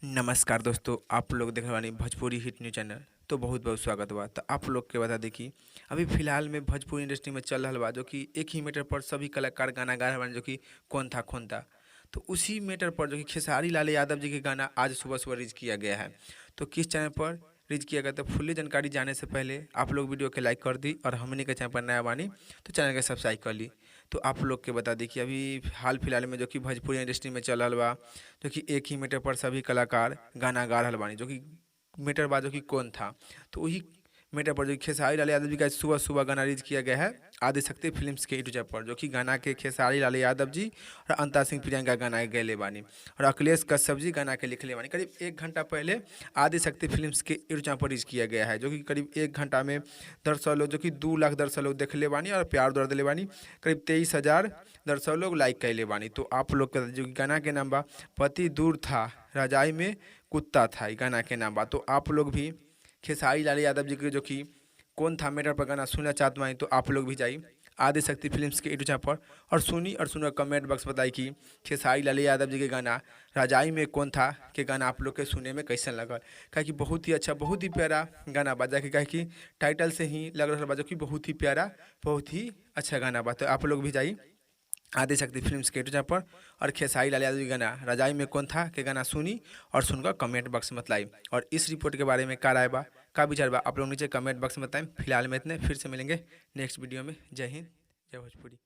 नमस्कार दोस्तों, आप लोग देख रहे बानी भोजपुरी हिट न्यूज चैनल। तो बहुत बहुत स्वागत बा। तो आप लोग के बता दी कि अभी फिलहाल में भोजपुरी इंडस्ट्री में चल रहा बा जो कि एक ही मीटर पर सभी कलाकार गाना गा रहे बानी, जो कि कौन था कौन था। तो उसी मीटर पर जो कि खेसारी लाल यादव जी के गाना आज सुबह सुबह रिलीज किया गया है। तो किस चैनल पर रिलीज किया गया, तो फुल्ली जानकारी जाने से पहले आप लोग वीडियो के लाइक कर दी और हमने के चैनल पर नया बानी तो चैनल के सब्सक्राइब कर ली। तो आप लोग के बता दी कि अभी हाल फिलहाल में जो कि भोजपुरी इंडस्ट्री में चल रहा बा जो कि एक ही मीटर पर सभी कलाकार गाना गा रहा बानी, जो कि मीटर बा जो कि कौन था। तो वही मीटर पर जो खेसारी लाल यादव जी का सुबह सुबह गाना रिलीज किया गया है आदिशक्ति फिल्म्स के यूट्यूब पर, जो कि गाना के खेसारी लाल यादव जी और अंता सिंह प्रियंका गाना गैले बानी और अखिलेश कश्यप जी गाना के लिखले बानी। करीब 1 घंटा पहले आदिशक्ति फिल्म्स के यूट्यूब पर रिलीज किया गया है, जो कि करीब 1 घंटा में दर्शक लोग जो कि 2 लाख दर्शक लोग देखले बानी और प्यार दौड़ दिले बानी। करीब 23,000 दर्शक लोग लाइक कैले बानी। तो आप लोग के जो गाना के नाम बा पति दूर था रजाई में कुत्ता था, गाना के नाम बा। तो आप लोग भी खेसारी लाल यादव जी के जो कि कौन था मेटर पर गाना सुनना चाहते हैं तो आप लोग भी जाइए आदिशक्ति फिल्म्स के यूट्यूब चैनल पर और सुनी और सुनकर कमेंट बॉक्स बताई कि खेसारी लाल यादव जी के गाना रजाई में कौन था के गाना आप लोग के सुने में कैसन लगल। काहे कि बहुत ही अच्छा बहुत ही प्यारा गाना बा, जाके काहे कि टाइटल से ही लग रहा बा जो कि बहुत ही प्यारा बहुत ही अच्छा गाना बा। तो आप लोग भी जाइए आदिशक्ति फिल्म्स के यूट्यूब चैनल पर और खेसारी लाल यादव के गाना रजाई में कौन था के गाना सुनी और सुनकर कमेंट बॉक्स में बताई। और इस रिपोर्ट के बारे में का राय बा, का विचार बा, आप लोग नीचे कमेंट बॉक्स में बताएं। फिलहाल में इतने, फिर से मिलेंगे नेक्स्ट वीडियो में। जय हिंद, जय भोजपुरी।